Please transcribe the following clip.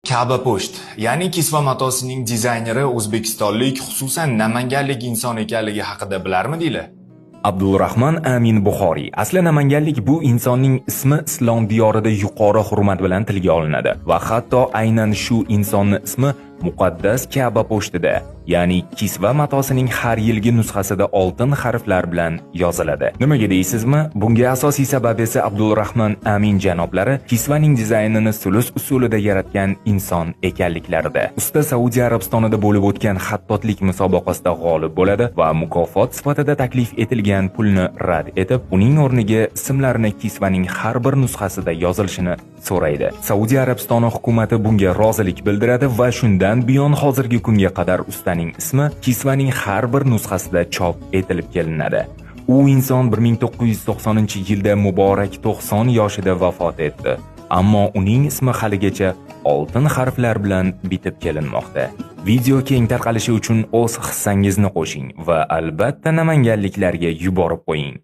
Ka'ba Post, ya'ni kisva matosining dizayneri o'zbekistonlik, xususan namanganlik inson ekanligi haqida bilarmidinglar? Abdulrahman Amin Buxoriy. Asli namanganlik bu insonning ismi islom diyorida yuqori hurmat bilan tilga olinadi va hatto aynan shu insonni ismi muqaddas Ka'ba poshtida, ya'ni kisva matosining har yilgi nusxasida oltin harflar bilan yoziladi. Nimaga deysizmi? Bunga asosiy sabab esa Abdulrahman Amin janoblari kisvaning dizaynini sulus usulida yaratgan inson ekanliklarida. Usta Saudiya Arabistonida bo'lib o'tgan xattotlik musobaqasida g'olib bo'ladi va mukofot sifatida taklif etilgan pulni rad etib, uning o'rniga ismlarini kisvaning har bir nusxasida yozilishini so'raydi. Saudiya Arabistoni hukumati bunga rozilik bildiradi va shundan buyon hozirgi kunga qadar ustaning ismi kisvaning har bir nusxasida chop etilib kelinadi. U inson 1990-yilda muborak 90 yoshida vafot etdi. Ammo uning ismi haligacha oltin harflar bilan bitib kelinmoqda. Video keng tarqalishi uchun o'z hissangizni qo'shing va albatta namanganliklarga yuborib qo'ying.